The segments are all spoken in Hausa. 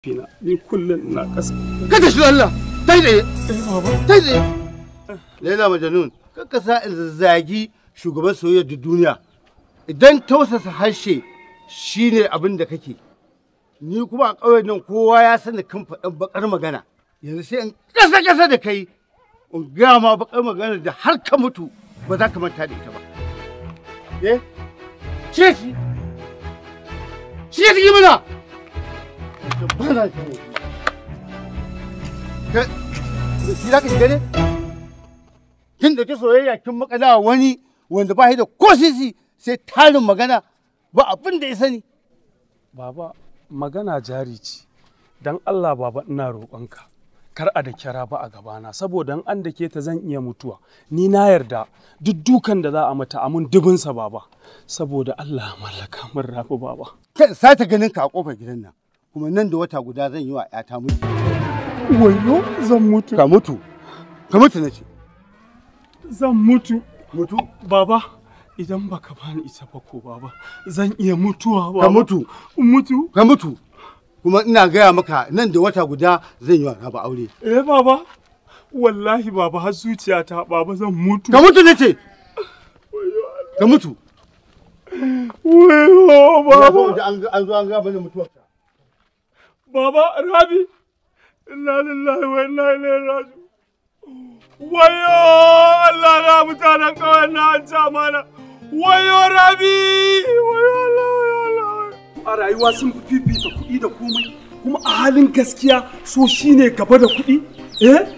Fina ni kullum ina ƙasa. Kada shi Allah, tai tsaye. Tai tsaye. Laila Majnun, kakka sa in zazzagi shugaban soyayyar duniya. Idan tausasa harshe shine abin da kake. Ni kuma a ƙauyen nan kowa ya sani kan faɗan baƙar magana. Yanzu sai in ƙasa-ƙasa da kai in gaya ma baƙar magana da har ka mutu ba za ka manta da ita ba. Eh? Ce shi! Shi ya mana! Ba na shi. Shi za ka shiga ne? Kin ɗauki soyayya kin maƙala wani wanda ba shi da ko sisi sai tarin magana ba abin da ya sani. Baba, magana jari ce. Don Allah baba ina roƙonka. Kar a da kira ba a gabana saboda an dake ta zan iya mutuwa. Ni na yarda duk dukan da za a mata amun dubinsa baba. Saboda Allah mallaka min Rabi baba. Kan sata ganin ka a kofar gidan nan. Kuma nan da wata guda zan yi wa ƴata mutu. Wayo zan mutu. Ka mutu. Ka mutu nace. Zan mutu. Mutu. Baba, idan baka bani ita ba ko baba, zan iya mutuwa baba. Ka mutu. Mutu. Ka mutu. Kuma ina gaya maka nan da wata guda zan yi wa Rabi aure. Eh baba, wallahi baba har zuciyata baba zan mutu. Ka mutu nace. Ka mutu. Wayo baba. An zo an ga mana mutuwarka. Baba Rabi, inna lillahi wa inna ilaihi raji'un. Wayo Allah na mutanen ƙauyen na an ca mana. Wayo Rabi, wayo Allah, wayo Allah. A rayuwa sun fi fifita kuɗi da komai, kuma a halin gaskiya so shine gaba da kuɗi. Eh?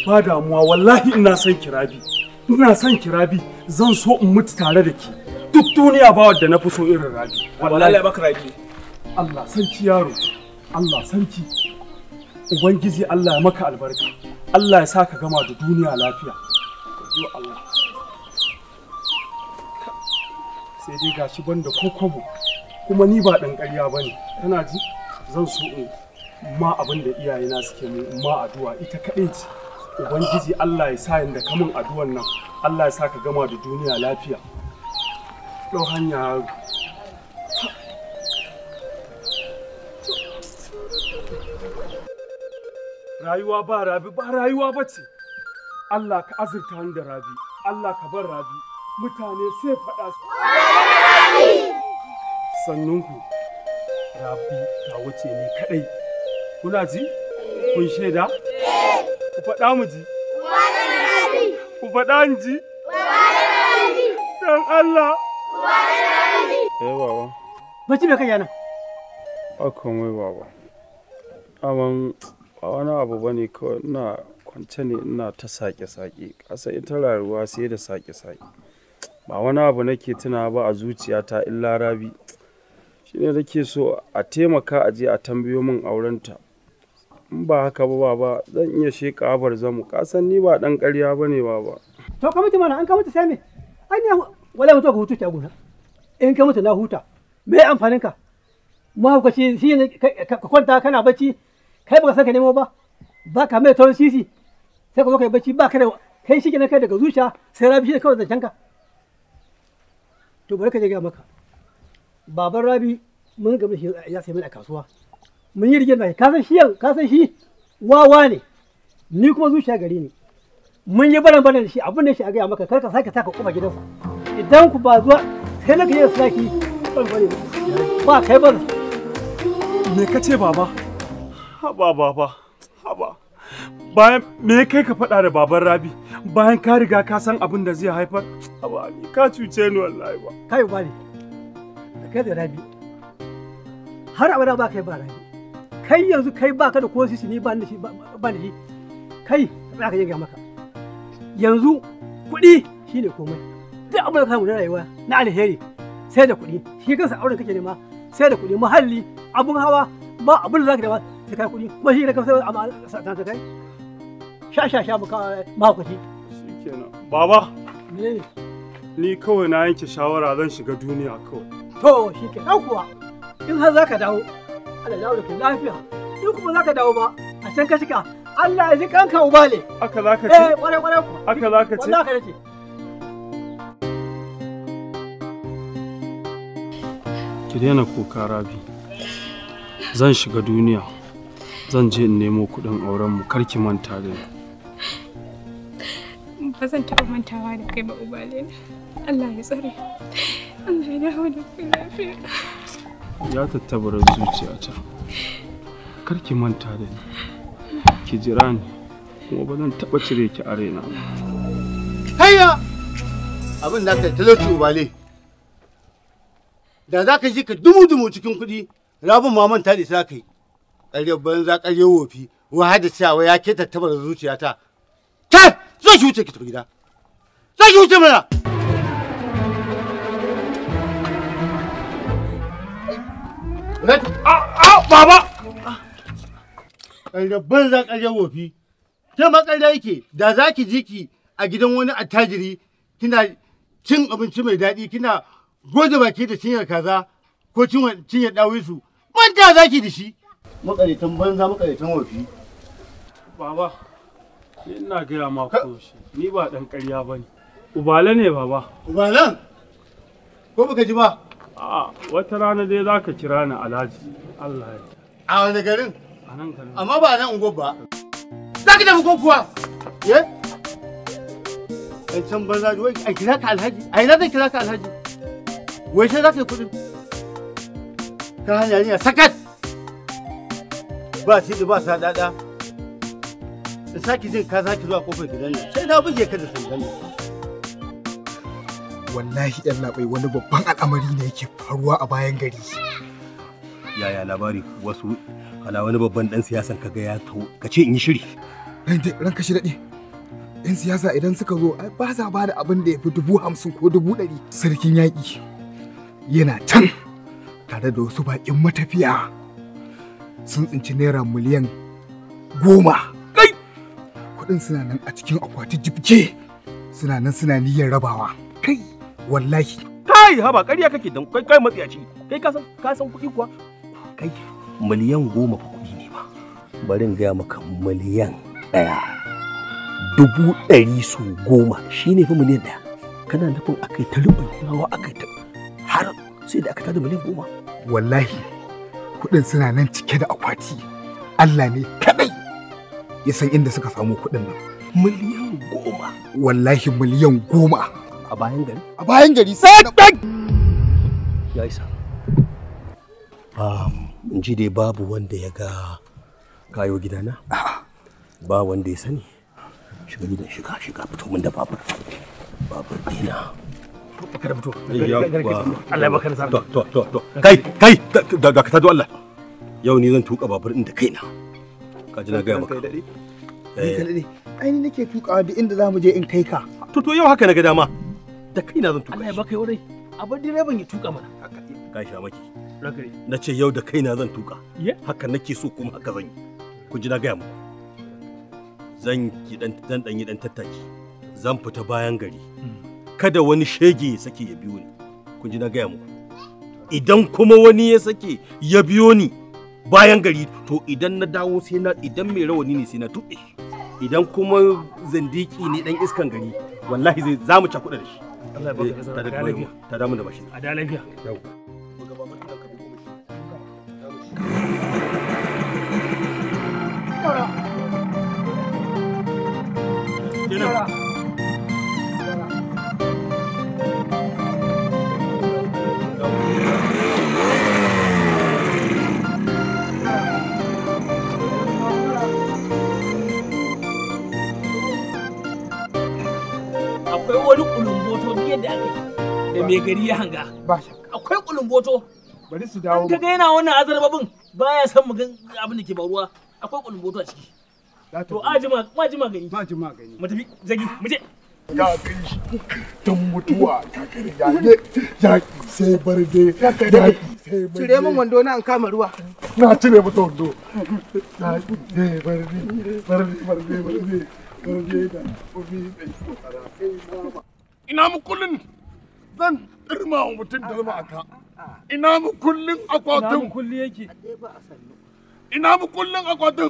Ba damuwa wallahi ina son ki Rabi. Ina son ki Rabi, zan so in mutu tare da ki. Duk duniya ba wadda na fi so irin Rabi. Wallahi baka Rabi. Allah sarki yaro. Allah sarki. Ubangiji Allah ya maka albarka. Allah ya sa ka gama da duniya lafiya. Yo Allah. Sai dai gashi banda ko kwabo. Kuma ni ba ɗan ƙarya bane. Kana ji? Zan so in ma abin da iyayena suke mu ma addu'a ita kaɗai ce. Ubangiji Allah ya sa yanda ka min addu'an nan. Allah ya sa ka gama da duniya lafiya. Ɗau hanya yaro. Rayuwa ba Rabi ba rayuwa ba ce. Allah ka azurta ni da Rabi, Allah ka bar Rabi, mutane sai faɗa su. Sannunku, Rabi ta wuce ni kaɗai. Kuna ji? Kun shaida? Ku faɗa mu ji. Ku faɗa ni ji. Don Allah. Eh baba. Bacci me kai yana? Ba komai baba. Aman ba wani abu bane kawai ina kwance ne ina ta sake-sake. Ƙasa ita rayuwa sai da sake-sake. Ba wani abu nake tuna ba a zuciyata illa Rabi. Shine nake so a taimaka a je a tambayo min aurenta. In ba haka ba baba zan iya sheƙa barzamu. Ka san ni ba ɗan ƙarya bane baba. To ka mutu mana an ka mutu sai me? Ai ni wala mutu ka hutu ta gona. In ka mutu na huta. Me amfanin ka? Mahaukaci shi ne ka kwanta kana bacci kai baka san ka nemo ba. Ba ka mai taurin sisi. Sai ka zo kai bacci ba ka da kai shi kenan kai daga zuciya sai Rabi shi ne kawai zancen ka. To bari ka je ga maka. Baban Rabi mun ga shi ya sai mana a kasuwa. Mun yi rigima ka san shi ka san shi wawa ne. Ni kuma zuciya gari ne. Mun yi baran baran da shi abin da shi a gaya maka kar ka sake taka kuma gidansa. Idan ku ba zuwa sai na ka saki ban bari ba kai ba. Me ka ce baba? Haba baba, haba. Bayan me kai ka faɗa da baban Rabi? Bayan ka riga ka san abin da zai haifar? Haba ni ka cuce ni wallahi ba. Kai ba ne. Da kai da Rabi. Har abada ba kai ba Rabi. Kai yanzu kai ba ka da ko sisi ni ba ni shi ba ni shi. Kai za ka yanka maka. Yanzu kuɗi shine komai. Duk abin da ka samu na rayuwa na alheri sai da kuɗi. Shi kansa auren kake nema sai da kuɗi, muhalli, abun hawa, ba abin da zaka nema sai kai kuɗi. Kuma shi ne ka sai amma ta kai. Sha sha sha muka mahaukaci. Shikenan. Baba, Menene? Ni kawai na yanke shawara zan shiga duniya kawai. To shikenan kuwa. In har zaka dawo, Allah ya dawo da kai lafiya. In kuma zaka dawo ba, a can ka cika. Allah ya ji kanka ubale. Haka zaka ce? Eh, kwarai kwarai kuwa. Haka zaka ce? Wallahi haka nace. Ki daina kuka Rabi. Zan shiga duniya. Zan je in nemo kuɗin auren mu, kar ki manta da ni. Ba zan taɓa mantawa da kai ba Ubale. Allah ya tsare. Allah ya dawo da kai lafiya. Ya tattabara zuciyata. Kar ki manta da ni. Ki jira ni kuma ba zan taɓa cire ki a raina ba. Hayya! Abin da ka talauci Ubale. Da za ka ji ka dumu-dumu cikin kuɗi, rabin ma manta da isa ka yi. Ƙaryar banza, ƙaryar wofi, wa da cewa ya ke tattabar zuciyata. Kai! Zo ki wuce ki tafi gida. Zo ki wuce mana! Baba! Ƙaryar banza, ƙaryar wofi. Ke ma ƙarya yake, da za ki ji ki a gidan wani attajiri kina cin abinci mai daɗi, kina goge baki da cinyar kaza ko cinyar ɗawisu, manta za ki da shi. Maƙaryatan banza, maƙaryatan wofi. Baba, ni ina gaya ma koyaushe, ni ba ɗan ƙarya ba ne. Ubale ne baba. Ubalan? Ko baka ji ba? A'a, wata rana dai za ka kira ni Alhaji. Allah ya. A wani garin? A nan garin. Amma ba a nan unguwar ba. Za ka tafi ko kuwa? Ye? Ɗan can banza, wai a kira ka Alhaji? A ina zan kira ka Alhaji? Wai sai za ka yi kuɗin? Ka hanya ne sakat! Ba siɗi ba saɗaɗa. In sake jin ka sake zuwa kofar gidan nan, sai na buge ka da sandan nan. Wallahi yan labai, wani babban al'amari ne yake faruwa a bayan gari. Yaya labari wasu hala wani babban dan siyasan kaga ya to ka ce in yi shiri. Ranka shi daɗe. Yan siyasa idan suka zo ai ba sa ba da abin da ya fi 50,000 ko 100,000. Sarkin yaƙi yana can tare da wasu baƙin matafiya sun tsinci naira 10,000,000. Kai! Kuɗin suna nan a cikin akwati jibge, suna nan suna niyyar rabawa. Kai! Wallahi. Kai haba ƙarya kake dan kai kai matsiyaci. Kai ka san kuɗi kuwa? Kai 10,000,000 fa kuɗi ne ba. Bari in gaya maka 1,000,000 100,000 su 10 shine fa 1,000,000. Kana nufin akai ta rubanyawa akai ta har sai da aka tada 10,000,000. Wallahi kuɗin suna nan cike da akwati. Allah ne kadai ya san inda suka samu kuɗin nan. 10,000,000. Wallahi 10,000,000. A bayan gari? A bayan gari sai ya isa. In ji dai babu wanda ya ga kayo gidana? Ba wanda ya sani. Shiga gidan, shiga shiga fito min da babur. Babur dina. Baka da fito. Allah ya baka nasara. To to to. Kai kai da ka tado Allah. Yau ni zan tuka babur din da kaina. Ka ji na gaya maka. Ai ni nake tukawa duk inda zamu je in kai ka. To to yau haka na ga dama. Da kaina zan tuka. Allah ya baka yau rai. Abin direban ya tuka mana. Ka sha maki. Na ce yau da kaina zan tuka. Haka nake so kuma haka zan yi. Ku ji na gaya muku. Zan yi dan dan yi dan tattaki. Zan fita bayan gari. Kada wani shege ya sake ya biyo ni. Kun ji na gaya muku. Idan kuma wani ya sake ya biyo ni bayan gari to idan na dawo sai na idan mai rawani ne sai na tuɓe shi. Idan kuma zindiki ne dan iskan gari wallahi zai za mu cakuɗa da shi. Allah ya baka nasara. Ta damu da mashin. A da lafiya. Yau. Akwai wani kulumboto duk yadda aka yi da mai gari ya hanga. Akwai kulumboto. Bari su dawo. Ka ga yana wannan azarbabin baya son mu ga abin da ke faruwa. Akwai kulumboto a ciki. To ajima majima gani. Majima gani. Mu tafi zagi mu je. Ya kai shi dan mutuwa kakar yage yaki sai barde yaki sai barde. Cire min wando na an kama ruwa. Na cire mata wando. Yaki sai barde barde barde barde. Ina mu kullun zan tsirma wa mutum dalma aka. Ina mu kullun akwatin. Ina mu kulli yake. Ina mu kullun akwatin.